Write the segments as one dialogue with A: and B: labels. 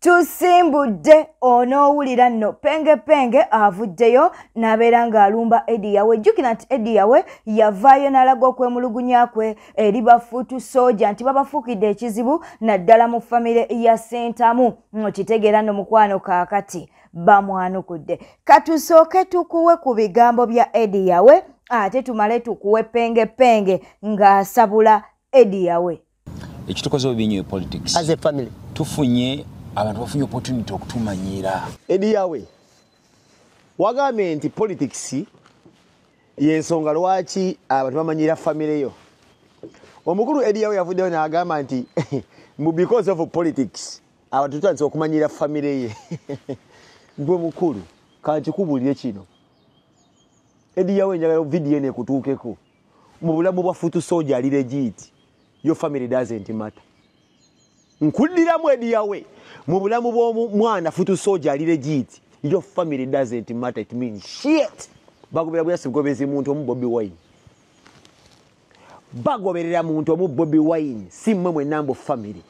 A: Tusimbudde onoowulira nno Penge Penge avuddeyo n'abeera ng'alumba Eddy Yawe. Jjukira nti Eddy Yawe yavaayo n'alaga okwemulugunya kwe eri ba foot soldier nti babafuukidde ekizibu naddala mu famire ya Ssentamu. Okitegeera nno mukwano, kaakati bamwanukudde. Katusooke tukuwe ku bigambo bya Eddy Yawe ate tumale tukuwe Penge Penge ng'asabula Eddy Yawe.
B: Ekitukoze obubi nnyo politics.
C: As a family.
B: Tufunye abantu bafunye opportunity okutumanyira.
D: Eddy Yawe wagambye nti politics yensonga lwaki abantu bamanyira famire yo. Omukulu Eddy Yawe yavuddeyo n'agamba nti mu because of politics abantu tutandise okumanyira famire ye. Gwe mukulu, kankikubuulire kino. Eddy Yawe, njagala vidiyo eno ekutuukeko. Mu bulamu bwa foot soldier ali legit, your family doesn't matter. Nkuddiramu, Eddy Yawe, mu bulamu bw'omwana foot soldier ali legit, your family doesn't matter. It means shit. Bagobera buyasi bugobezi muntu omu, Bobi Wine. Bagoberera muntu omu, Bobi Wine, si mmwe mwenna mbu family.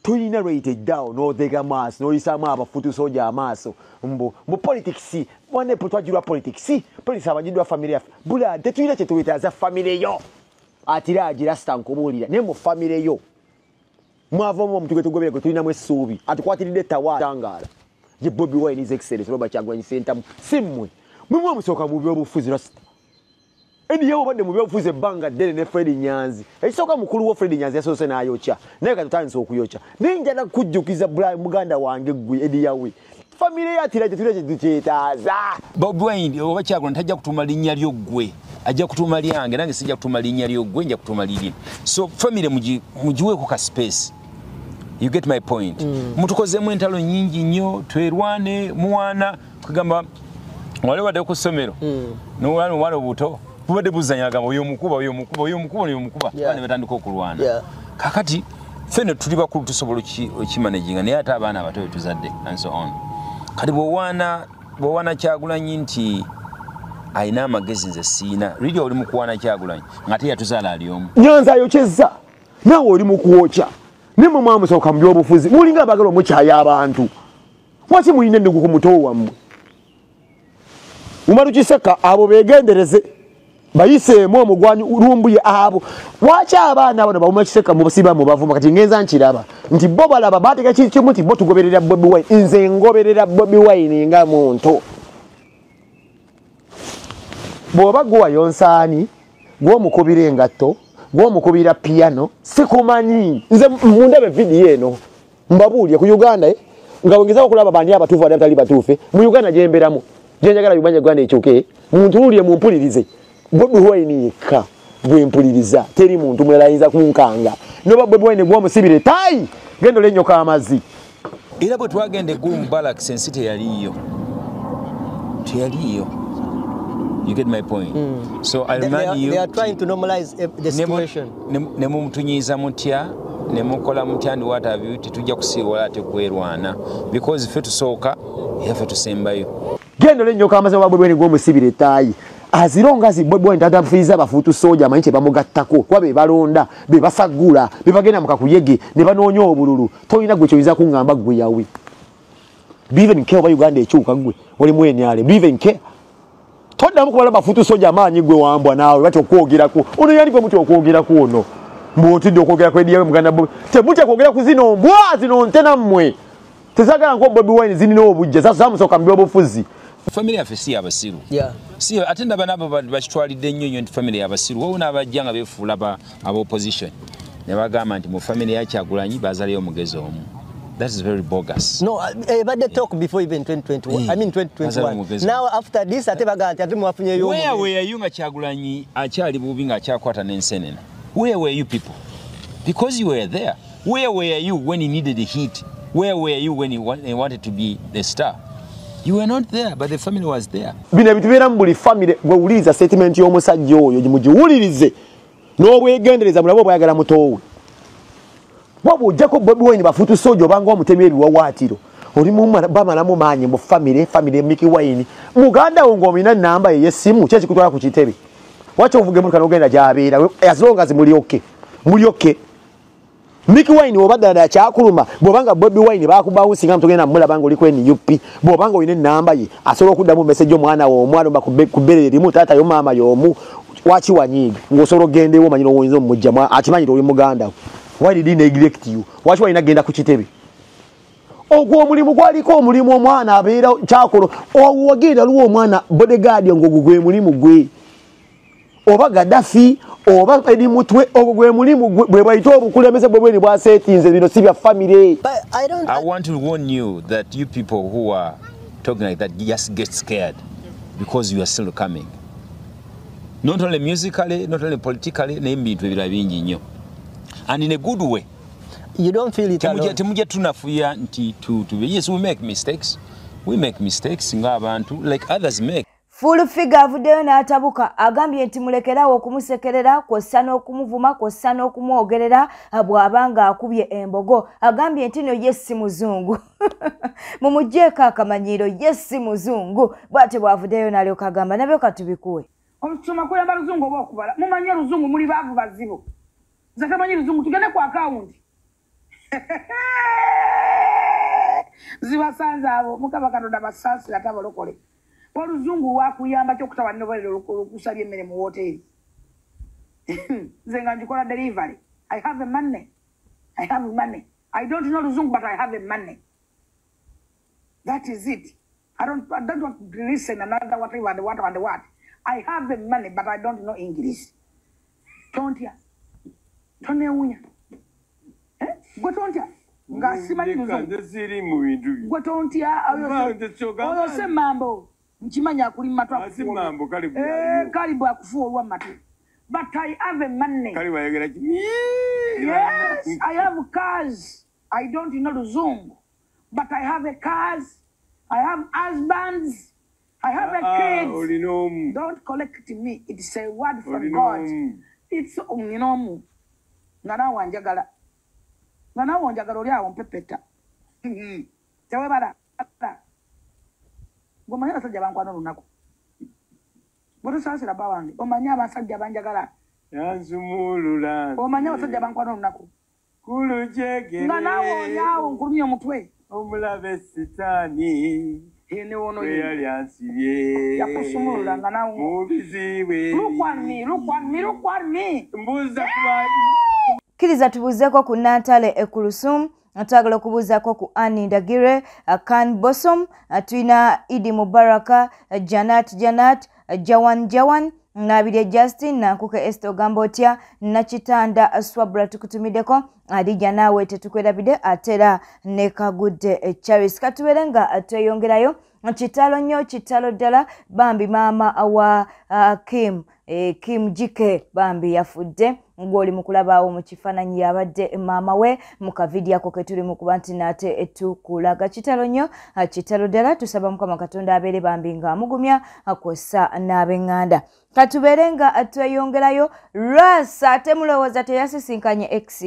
D: Tulina rate down n'otega maaso n'oyisaamu aba foot soldier amaaso mbu mu politics mwane twajirwa politics, politics abagiddwa family yaffe. Bula tetulina kye tuwetaaza family yo atira agira sita nkubuulira, naye mu family yo mwavamu omuntu gwe tugobera, gwe tulinamu essuubi, atukwatiridde ttawa tangaala ye Bobi Wine, His Excellence Robert Kyagulanyi Ssentamu, si mmwe. Mwe musooka mu byobufuzi, rasita Eddy Yawe obadde mu byobufuzi ebbanga ddene ne Fred Nyanzi. Ekisooka, mukulu wo Fred Nyanzi yasoose n'ayokya, naye kati tutandise okuyokya. Naye njala kujjukiza muganda wange ggwe Eddy Yawe, famire yatira tetulina kye tukyetaaza.
B: Bobi Wine oba Kyagulanyi tajja kutuuma linnya lyo ggwe, ajja kutuuma lyange, nange sijja kutuuma linnya lyo ggwe, nja kutuuma lirye. So famire mugiweeko ka space. You get my point? Mutukozeemu entalo nnyingi nnyo, twerwane muwana kugamba wali wadde ku ssomero n'olwana omwana obuto bubadde buzanya, agamba oyo omukuba, oyo omukuba, oyo omukuba, oyo omukuba. Abaana batandika okulwana. Kakati ffenna tuli bakulu, tusobola okimanaginga, naye ate abaana abato betuzadde and so on. Kati bw'owaana Kyagulanyi nti alina amagezi nze siina, really oli mu kuwaana Kyagulanyi ng'ate yatuzaala ali omu.
D: Nyanza ayokyezza, naawe oli mu kwokya, naye mwe mwamusooka mu byobufuzi, mulinga abagala omukyaya abantu. Lwaki mulina ennugu ku muto wammwe? Umaru Kiseka, abo beegendereze, bayiseemu omugwanyu lumbuye abo. Lwaki abaana bano bawuma Kiseka mubasiba mubavuma? Kati ngenza nkiraba nti bo balaba bateeka kiri kimu nti bo tugoberera Bobi Wine. Nze ngoberera Bobi Wine nga muntu. Bw'oba guwayonsaani, gw'omukubira engatto, gw'omukubira piyano, sikumanyi. Nze mundabe vidiyo eno, mbabuulire ku Uganda, nga wongezaako okulaba bandi abatuufu bali abatali batuufu mu Uganda gyembeeramu, gyenjagala Uganda ekyuke. Muntunuulire, mumpulirize. Bobi Wine yekka gwe mpuliriza, teri muntu mulala ayinza kunkanga. Noba Bobi Wine gwomusibira etaayi, genda olenyoka amazzi.
B: Era bwe twagenda eggulu mu barracks, ensi teyaliiyo, teyaliiyo. You get my point? So I remind you
C: They are trying to normalize the situation.
B: Ne mumutunyiiza mutya, ne mukola mutya and what have you, tetujja kusiiwala ate kwerwana because ffe tusooka era ffe tusembayo.
D: Genda olenyoka amazzi wa Bobi Wine gwomusibira ettaayi. Azironga zi Bobi Wine tatafiiza ba foot soldier, amanyi kye bamugattako kuba be balonda, be basaggula, be bagenda mu kakuyege ne banoonya obululu. Tolina gwe kyoyinza kuŋŋamba ggwe Yawe. Do you even care oba Uganda ekyuka? Ggwe oli mwenyale, do you even care? Toddamu kubala ba foot soldier amaanyi. Gwe wambwa naawe batya okwogerako. Ono yali gwe mutya okwogerako ono mbw'otidde okwogera ku Eddy Yawe muganda Bobi. Temutya kwogera ku zino mbwa, zino nte nammwe tezaagala nko Bobi Wine, zirina obujja zamusooka mu byobufuzi.
B: Famire yaffe si yabasiru. Si ate ndaba nabo bakitwalidde nnyo nnyo nti famire yabasiru. Wowe n'abajja nga beefuula aba opposition ne bagamba nti mu famire ya Kyagulanyi baazalayo omugezi omu. That is very bogus.
C: No, but the talk before even 2021, I mean 2021. Now after this, ate bagamba nti ate mwafunyeyo
B: Where
C: omugezi.
B: were you nga Kyagulanyi akyali bubi, ng'akyakwata n'ensenene? Where were you people? Because you were there. Where were you when he needed a hit? Where were you when he wanted to be the star? You were not there, but the family was there.
D: Bino ebintu bibeera mu buli famire. Gwe wuliriza statement y'omusajja oyo, mugiwulirize n'obwegendereza, mulabe obwayagala mutoowe. Waba ojjako Bobi Wine, ba foot soldier obanga omutemi ebiwawaatiro, olimu bamalamu maanyi mu famire. Famire Miki Wine muganda wo ng'olina namba ye y'essimu, ki ekikutwala ku kitebe? Waki ovuga emmotoka n'ogenda gy'abeera? As long as muli okay, muli okay. Mikie Wine oba ddala kyakuluma bw'obanga Bobi Wine bakubawunsinga mutugenda mulaba ng'oli ku NUP, bw'obanga olina ennamba ye asobola okuddamu message omwana wo omwana ku bbere erimu taata yo maama y'omu waki wanyiiga ng'osobola okugenda ewo omanyi n'oyinza omumugyamu akimanyi oli muganda. Why did he neglect you? Waki walina kugenda ku kitebe? Ogwo omulimu gwaliko omulimu omwana abeera kyakola owagenda luwa omwana bodyguard ng'ogwo gwe mulimu gwe oba Gaddafi oba Eddie Mutwe ogwo gwe mulimu bwe bayita obukulembeze bwe bweni bwasetinze bino si bya family.
C: But I don't.
B: I want to warn you that you people who are talking like that just get scared because you are still coming. Not only musically, not only politically, naye mu bintu ebirala bingi nnyo. And in a good way.
C: You don't feel it alone.
B: Temujja tunafuya nti yes, we make mistakes. We make mistakes ng'abantu like others make.
A: Full Figure avuddeyo n'atabuka agambye nti mulekerawo okumusekerera kw'ossa n'okumuvuma kw'ossa n'okumwogerera bw'aba ng'akubye embogo. Agambye nti no ye si muzungu. Mumuggyeeko akamanyiiro ye si muzungu. Bw'atyo bw'avuddeyo n'alyoka agamba nabyo katubikuwe.
E: Olusoma kuyamba luzungu oba okubala. Mumanyi oluzungu muli baavu bazibu. Nze tamanyi luzungu tugende ku akawunti. Zibasanze abo Mukama Katonda basaasire ate abalokole. Oluzungu lwakuyamba ki okutawa nnobalero okusabya emmere mu woteeri. Nze nga ngikola delivery. I have a money. I have money. I don't know luzungu but I have a money. That is it. I don't want to listen another whatever and what and what. I have the money but I don't know English. Tontya. Tonewunya. Eh? Gwe tontya. Nga simanyi luzungu. Gwe tontya. Oyo se mambo. Nkimanyi akuli matu akufuwa. Kalibu akufuwa olwa matu. But I have a money. Yes, I have cars. I don't know luzungu. But I have a cars. I have husbands. I have a kids. Don't collect me. It's a word from God. It's ominomu. Nga wanjagala. Nga wanjagala oli awo mpepeta. Tewebala. Omanyi abasajja bankwana olunaku. Bw'otosaasira bba wange, omanyi abasajja banjagala.
F: Yansumulula.
E: Omanyi abasajja bankwana olunaku.
F: Kulujegere.
E: Nga naawe oli awo nkulumya omutwe.
F: Omulabe sitaani. Yali ansibye.
E: Yakusumulula nga naawe.
F: Mubiziwe.
E: Look on me, look on me, look on me.
F: Mbuuza kuba.
A: Kkiriza tubuuzeeko ku Nantale Ekulusum. Twagala okubuuzaako ku Annie Ndagire, Kan Bosom, tulina Idi Mubaraka, Janat Janat, Jawan Jawan, Nabirye Justin, Nankuke Esther ogamba otya, Nakitanda Swabra tukutumiddeko, Adija naawe tetukwerabidde, ate era ne Kagudde Charles. Katubeere nga tweyongerayo. Kitalo nnyo, kitalo ddala, bambi maama wa Kim, Kim Jike bambi yafudde. Ng'oli mu kulabaawo mu kifaananyi yabadde maama we mu kavidiyo ako ke tuli mu kuba nti nate tukulaga. Kitalo nnyo, kitalo ddala, tusaba Mukama Katonda abeere bambi ng'amugumya kw'ossa n'ab'eŋŋanda. Katubeere nga tweyongerayo. Rasa ate mulowooza teyasisinkanye ex.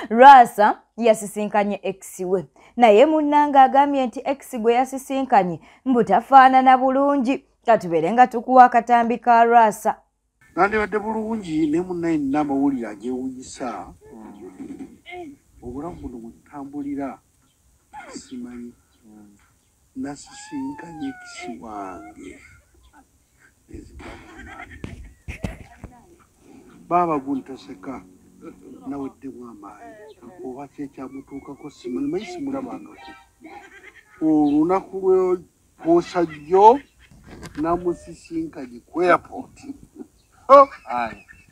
A: Rasa yasisinkanye ex we, naye munnange agambye nti ex gwe yasisinkanye mbu tafaanana bulungi. Katubeere nga tukuwa akatambi ka Rasa.
G: Nandibadde bulungi naye munnaye nina amawulire ageewuunyisa. Obulamu buno bwe ntambulira simanyi. Nasisinkanye ex wange nezigwamu amaanyi. Baaba guntaseka naweddemu amaanyi oba ki ekyamutuukako simanyi, manyi simulabangako. Olunaku lwekwosa jjo namusisinkanye ku airport.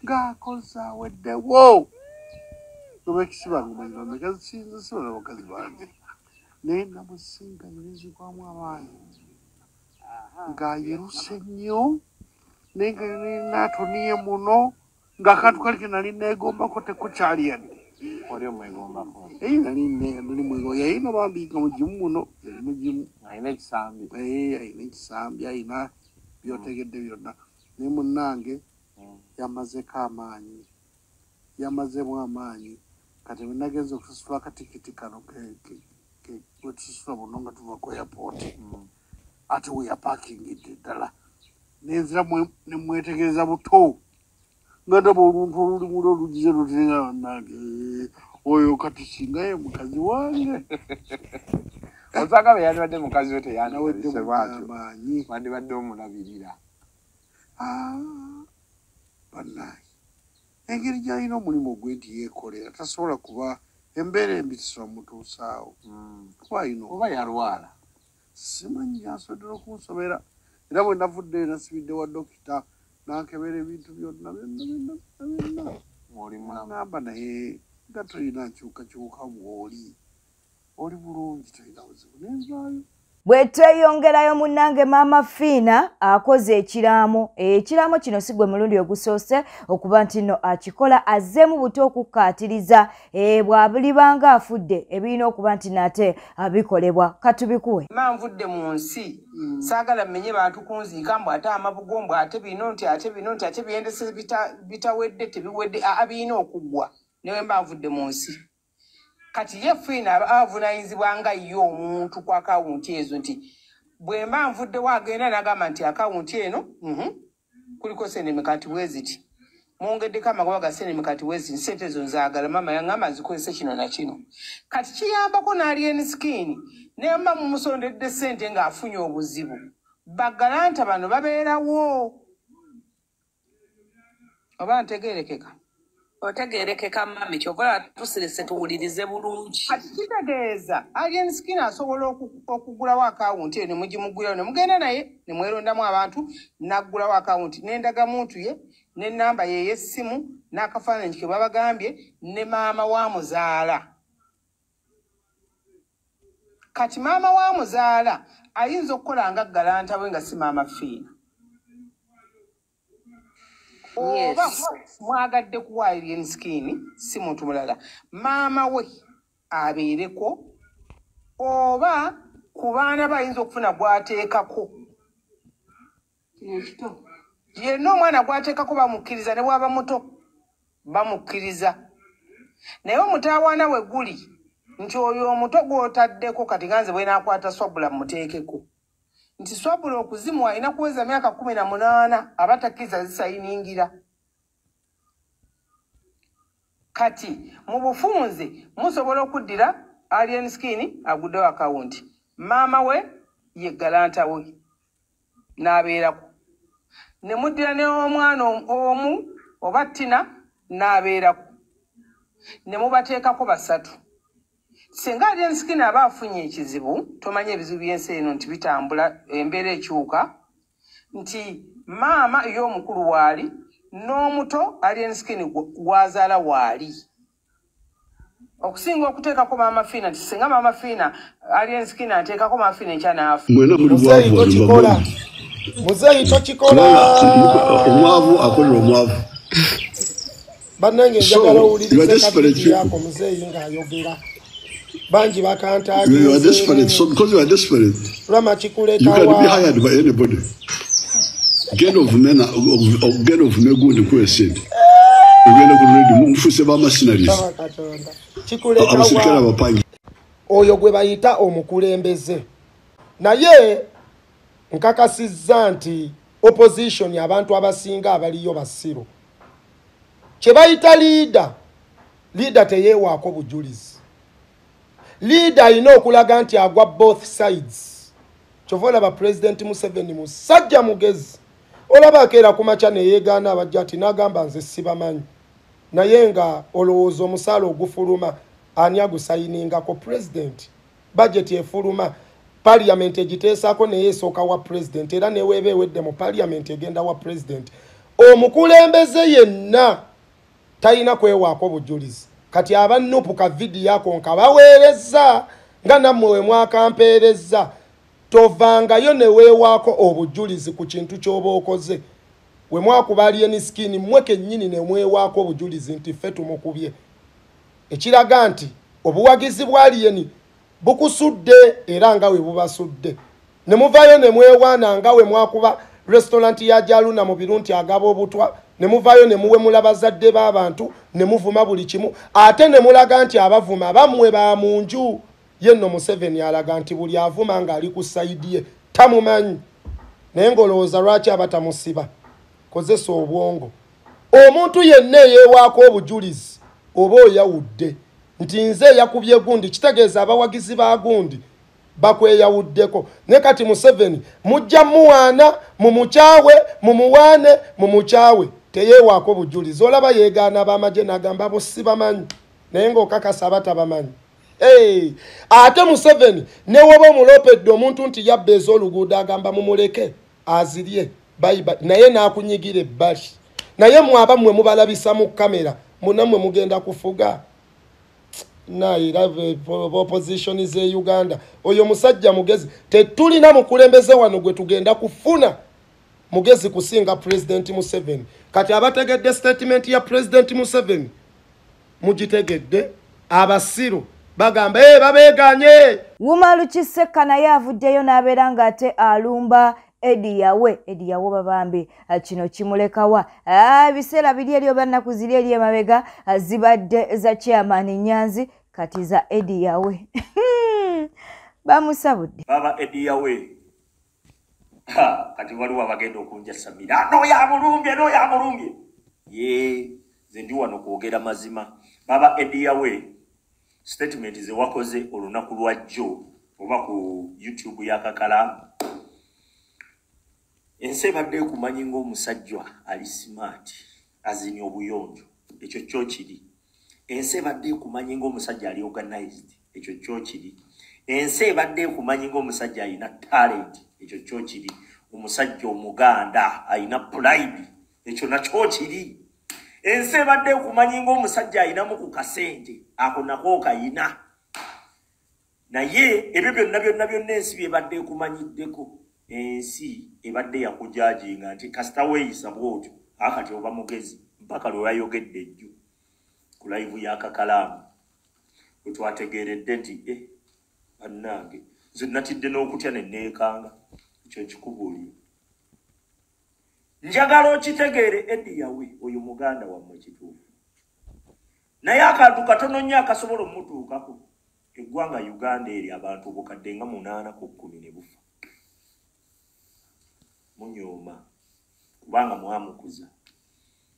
G: Ng'akoze aweddewo. Oba ekisi bange manyi bameka sinza sibala bakazi bange. Naye namusisinkanye nenzigwamu amaanyi. Ng'ayeruse nnyo naye nga naatoniye muno ng'akantu kali ke nali neegombako tekukyali yadde.
F: Oli omwegombako?
G: Nali mwegomba. Yalina bambi nga mugimu muno, yali mugimu.
F: Alina ekisambi.
G: Alina ekisambi, alina by'otegedde byonna. Naye munnange yamazeko amaanyi, yamazemu amaanyi. Kati bwe nagenze okusasula akatikiti kano wetusasula buno nga tuva ku airport, ate we yapakingidde ddala nenzira ne mwetegereza buto Nga ndaba oluntu olulimuli olugize lutinga bannange, oyo kati singa ye mukazi wange.
F: Osanga be yandibadde mukazi we
G: Nawedde
F: teyandibadde bw'atyo.
G: amaanyi.
F: Wandibadde omulabirira.
G: Bannange, engeri gy'alina omulimu gwe nti yeekolera, tasobola kuba embeera embi tesobola mutuusaawo. Kuba alina
F: Oba yalwala.
G: Simanyi, yansobedde okunsobera, era bwe navuddeyo nasibidde wa dokita nankebera ebintu byonna byonna byonna byonna byonna.
F: Ng'oli mulamu.
G: Nagamba naye nga tolina nkyukakyuka, bw'oli oli bulungi, tolina buzibu, nenvaayo.
A: Bwe tweyongerayo munnange, Maama Fiina akoze ekiraamo. Ekiraamo kino si gwe mulundi ogusoose okuba nti nno akikola. Azzeemu buto okukkaatiriza bw'abulibanga afudde ebirina okuba nti nate abikolebwa. Katubikuwe.
H: Ma nvudde mu nsi, saagala mmenye bantu kunziika mbu ate amabugo, mbu ate bino, nti ate bino, nti ate byendese bitawedde, tebiwedde. Aa, birina okuggwa newe mba nvudde mu nsi. Kati ye Fiina aba avunaanyizibwa nga ye omuntu ku akawunti ezo, nti bwe mba nvuddewo agenda n'agamba nti akawunti eno kuliko sente mikati bwe ziti, mwongeddeko amagoba ga sente mikati bwe ziti, sente ezo nzaagala, maama yaŋŋamba nzikozese kino na kino. Kati kiyambako n'Alien Skin, naye mba mumusondedde sente ng'afunye obuzibu, baguarantor bano babeerawo. Oba ntegeerekeka?
I: Otegeerekeka mami, kyova olaba tusirise tuwulirize bulungi.
H: Kati kitegeeza Alien Skin asobola okugulawo akawunti eyo ne mugimugulirawo ne mugenda naye ne mwerondamu abantu, n'aggulawo akawunti n'endagamuntu ye n'ennamba ye ey'essimu n'akafaananyi ke babagambye ne maama wa muzaala. Kati maama wa muzaala ayinza okukola nga guarantor we nga si Maama Fiina, oba mwagadde kuwa Alien Skin si muntu mulala, maama we abeereko, oba ku baana be ayinza okufuna gw'ateekako yenna. Omwana gw'ateekako bamukkiriza, ne bw'aba muto bamukkiriza. Naye omutawaana we guli nti oyo omuto gw'otaddeko, kati nga nze bwe naakwata Swabula muteekeko, nti Swabula okuzimuwa alina kuweza myaka 18, aba takkiriza zisayiningira. Kati mu bufunze musobola okuddira Alien Skin aguddewo akawunti, maama we ye guarantor we n'abeerako, ne muddira ne omwana omu oba Tina n'abeerako, ne mubateekako basatu. Singa Alien Skin aba afunye ekizibu, tomanyi ebizibu by'ensi eno nti bitambula, embeera ekyuka, nti maama ye omukulu waali n'omuto Alien Skin gwazaala waali, okusinga okuteekako Maama Fiina, nti singa Maama Fiina, Alien Skin ateekako Maama Fiina enkya n'afa.
J: Mwena muli
K: Muzeeyi
J: bwavu wano.
K: tokikola.
J: Babongi.
K: Muzeeyi tokikola.
J: Kubanga omwavu akolera omwavu.
K: Bannange,
J: So,
K: njagala
J: you are
K: owulirize
J: desperate
K: kavidiyo
J: people.
K: ako muzeeyi ng'ayogera. Bangi
J: You are
K: bakantaaginzeemu.
J: desperate. So because you are desperate,
K: Rama
J: you can be
K: kikulekawa?
J: hired by anybody. Genda ovume ogenda ovume gundi kuwe sente. Ogenda ku radio mufuse ba mercenaries.
K: Taba Katonda,
J: Abasirikale
K: kikulekawa?
J: abapangi.
K: Oyo gwe bayita omukulembeze. Naye nkakasizza nti opposition, abantu abasinga abaliyo basiru. Kye bayita leader, leader teyeewaako bujulizi. Leader alina okulaga nti agwa both sides. Kyova olaba President Museveni musajja mugezi, olaba akeera ku makya neyeegaana abajja ati n'agamba nze sibamanyi, naye nga olowooza omusaala ogufuluma ani agusayiningako? President. Budget efuluma, parliament egiteesaako, naye esooka wa president, era neweeba ewedde mu parliament egenda wa president. Omukulembeze yenna talina kwewaako bujulizi. Kati aba NUP, ka vidiyo ako nkabaweereza nga nammwe we mwakampeereza. Tovangayo ne weewaako obujulizi ku kintu ky'oba okoze. We mwakuba Alien Skin, mmwe kennyini ne mwewaako obujulizi nti ffe tumukubye, ekiraga nti obuwagizi bwa Alien bukusudde era nga we bubasudde. Ne muvaayo ne mwewaana nga we mwakuba restaurant ya Jaluna mu biru nti agaba obutwa, ne muvaayo ne muwemula bazadde b'abantu, ne muvuma buli kimu, ate ne mulaga nti abavuma bammwe ba mu nju. Ye nno Museveni alaga nti buli avuma ng'ali ku side ye tamumanyi, naye ng'olowooza lwaki aba tamusiba? Kozesa obwongo. Omuntu yenna eyeewaako obujulizi oba oyawudde nti nze yakubye gundi, kitegeeza abawagizi ba gundi bakweyawuddeko. Ne kati Museveni mujja muwaana, mumukyawe, mumuwaane, mumukyawe, teyeewaako bujulizi. Olaba yeegaana ab'amagye n'agamba abo si bamanyi, naye ng'okakasa abatabamanyi. Hey, ate Museveni ne woba omulopedde omuntu nti yabba ez'oluguudo agamba mumuleke azirye bayiba, naye n'akunyigira ebbali. Naye mwaba mmwe mubalabisa mu kamera, munammwe mugenda kufuga. Naye opposition ze Uganda, oyo musajja mugezi. Tetulina mukulembeze wano gwe tugenda kufuna mugezi kusinga President Museveni. Kati abategedde statement ya President Museveni mugitegedde, abasiru bagamba babeganye.
A: Umaru Kiseka naye avuddeyo n'abeera ng'ate alumba Eddy Yawe. Eddy Yawe babambi kino kimulekawa. Ebiseera biri eri oba nnaku ziri eri emabega zibadde za Chairman Nyanzi, kati za Eddy Yawe. Bamusabudde.
L: Baba Eddy Yawe. Kati waliwo abagenda okunja Samira. No ya mulumbye, no ya mulumbye. Ye, nze ndi wano kwogera mazima. Baba Eddy Yawe, statement ze wakoze olunaku lwa jjo oba ku YouTube ya Kakala. Ensi ebadde ekumanyi ng'omusajja ali smart, azini obuyonjo, ekyo kyo kiri. Ensi ebadde ekumanyi ng'omusajja ali organized, ekyo kyo kiri. Ensi ebadde ekumanyi ng'omusajja alina talent, ekyo kyo kiri. Omusajja omuganda alina pride, ekyo nakyo kiri. Ensi ebadde ekumanyi ng'omusajja alinamu ku kasente, ako nako kayina. Naye ebyo byonna byonna byonna ensi byebadde ekumanyiddeko. Ensi ebadde yakujajinga nti kasita weeyisa bw'otyo akati oba mugezi, mpaka lwe wayogedde ejjo ku live ya Kakalaamu bwe twategeeredde nti bannange nze natidde n'okutya ne neekanga. Ekyo nkikubuulira, njagala okitegeere Eddy Yawe oyo muganda wammwe kituufu, naye akantu katono nnyo akasobola omutuukako. Eggwanga Uganda eri abantu obukadde nga 8 ku 10 ne bufa. Munyooma kubanga mwamukuza,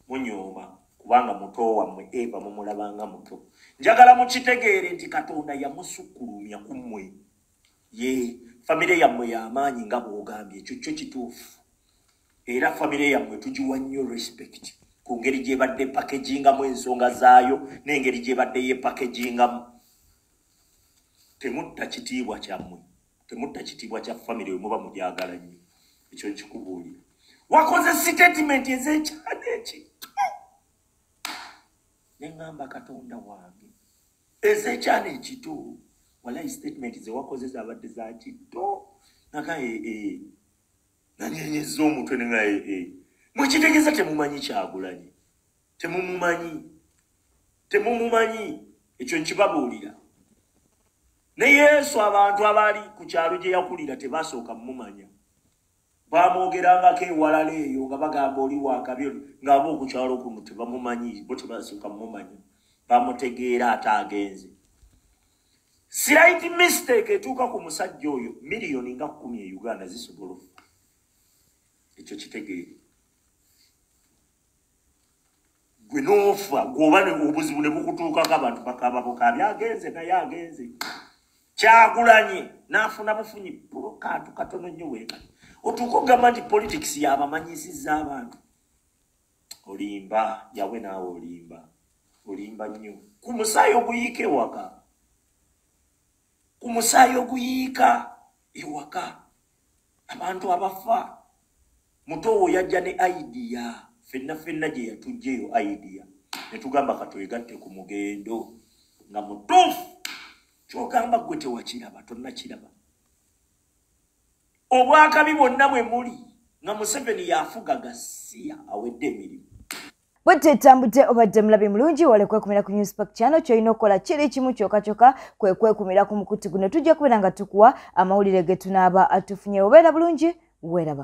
L: munyooma kubanga muto wammwe Eva mumulabanga muto. Njagala mukitegeere nti Katonda yamusukkulumya ku mmwe. Ye famire yammwe y'amaanyi nga bw'ogambye, ekyo kyo kituufu. Era famire yammwe tugiwa nnyo respect ku ngeri gy'ebadde packagingamu ensonga zaayo n'engeri gy'ebadde yeepackagingamu. Temutta kitiibwa kyammwe, temutta kitiibwa kya famire we muba mugyagala nnyo. Ekyo nkikubuulira. Wakoze statement ez'ekyana ekito, ne ŋŋamba Katonda wange, ez'ekyana ekito. Walayi statement ze wakoze zabadde za kito. Naga nanyenyeza omutwe ne nga mwekitegeeza temumanyi Kyagulanyi, temumumanyi, temumumanyi. Ekyo nkibabuulira. Ne Yesu abantu abaali ku kyalo gye yakulira tebasooka mumumanya, bamwogerangako ewalala eyo nga bagamba oli wakabi, ng'abo ku kyalo kuno tebamumanyi, bo tebasooka mumumanya, bamutegeera ate agenze. Slight mistake etuuka ku musajja oyo, miliyoni nga 10 e Uganda zisobola okufa. Ekyo kitegeere. Gwe n'ofa, gw'oba obuzibu ne bukutuukako abantu bakaaba bukaabye, agenze naye agenze. Kyagulanyi n'afuna bufunyi kantu katono nnyo weeka. Otuuka okugamba nti politics y'abamanyisizza abantu. Olimba, Yawe naawe olimba. Olimba nnyo. Ku musaayi oguyiika ewaka. Ku musaayi oguyiika ewaka. Abantu abafa. Muto wo yajja ne idea. Ffenna ffenna gye yatuggyeyo idea. Ne tugamba katwegatte ku mugendo. Nga mutuufu. Ky'ogamba ggwe tewakiraba, tonnakiraba. Obwakabi bwonna bwe muli nga Museveni yafuga gasiya awedde emirimu.
A: Bwe tetambudde obadde mulabi mulungi, wale kwekumira ku Newspark channel. Ky'olina okukola kiri kimu kyokka kyokka, kwe kwekumira ku mukutu guno. Tujja kubeera nga tukuwa amawulire ge tunaaba atufunye. Obeera bulungi, weeraba.